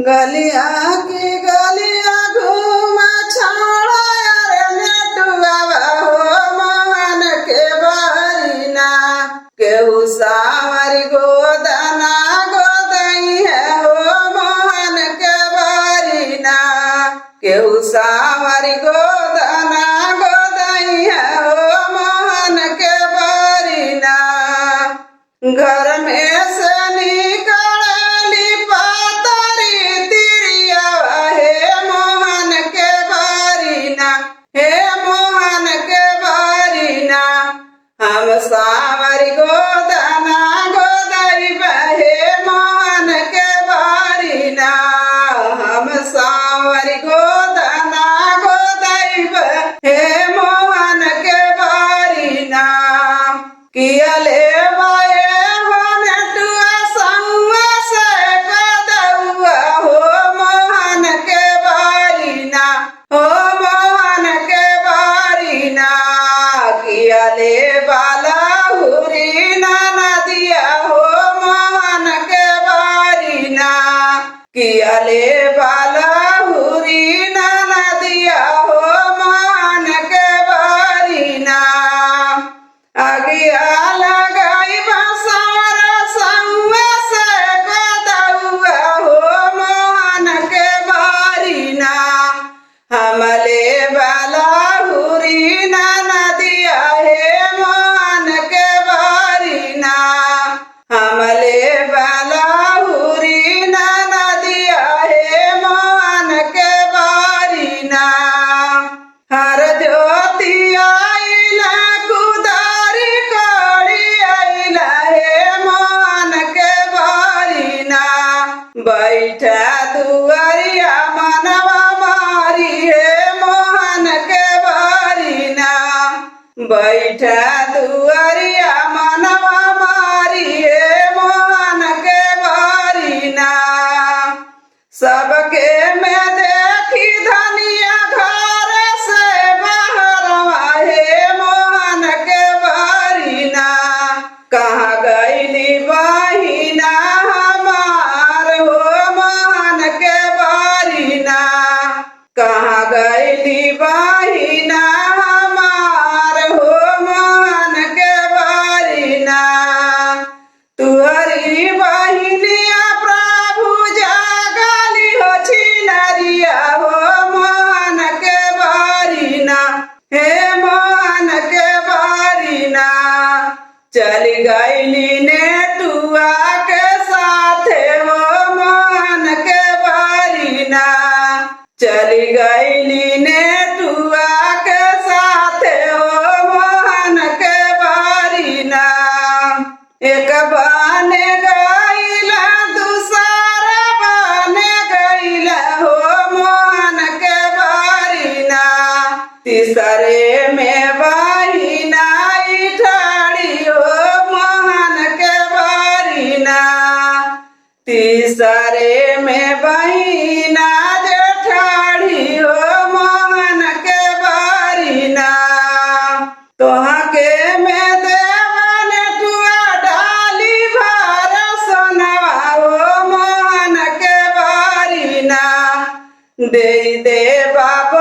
गलिया की गलिया घूम छाड़ा रे नेटुआ हो मोहन के बारीना। केहू सावर गोदना गोदई है हो मोहन के बारीना। केहू सावर गोदना गोदई है हो मोहन के बारीना। घर में से निकलली पातरी तिरिया हे मोहन के बारीना, हे मोहन के बारीना। हम सावर गोदना गोदई हे मोहन के बारीना। हम सावर गोदना गोदई हे मोहन के बारीना। कियले बाए हो नटुआ संग से कदौआ हो मोहन के बारीना, हो मोहन के बारीना। कियले बाला हुरी ना नदिया हो मोहन के बारीना। कियले बाला हुरी ना नदिया हो मोहन के बारीना। अगिया लगाई बसारा संग से कदौआ हो मोहन के बारीना। हमले बाला हुरी ना नदिया हे मोहन के बारीना। हमले बाला हुरी ना नदिया हे मोहन के बारीना। हर ज्योति आइला कुदारी कड़ी आइला हे मोहन के बारीना। बैठा दुआरिया मनवा मारी हे मोहन के बारीना। बैठा दुआरिया मनवा मारी हे मोहन के बारीना। सबके में देखी धनिया घर से बाहर हे मोहन के बारीना। कहाँ गईली बहिना हमार हो मोहन के बारीना। कहाँ गईली बहिना हमार हो मोहन के बारीना। तुहरी बहिनिया प्रभु जागली हो छिनरिया हो मोहन के बारीना, हे मोहन के बारीना। चली गईली नेटुआ के साथे हो मोहन के बारीना। चली गईली नेटुआ के साथे हो मोहन के बारीना। एक बने गईला दूसरा बने गईला हो मोहन के बारीना। तीसरे में बहिना ठाड़ी हो मोहन के बारीना। तीसरे में बहिना जेठाड़ी हो मोहन के बारीना। तोहा के में देवन टुआ डाली भार सोनवा हो मोहन के बारीना। दे दे बाबा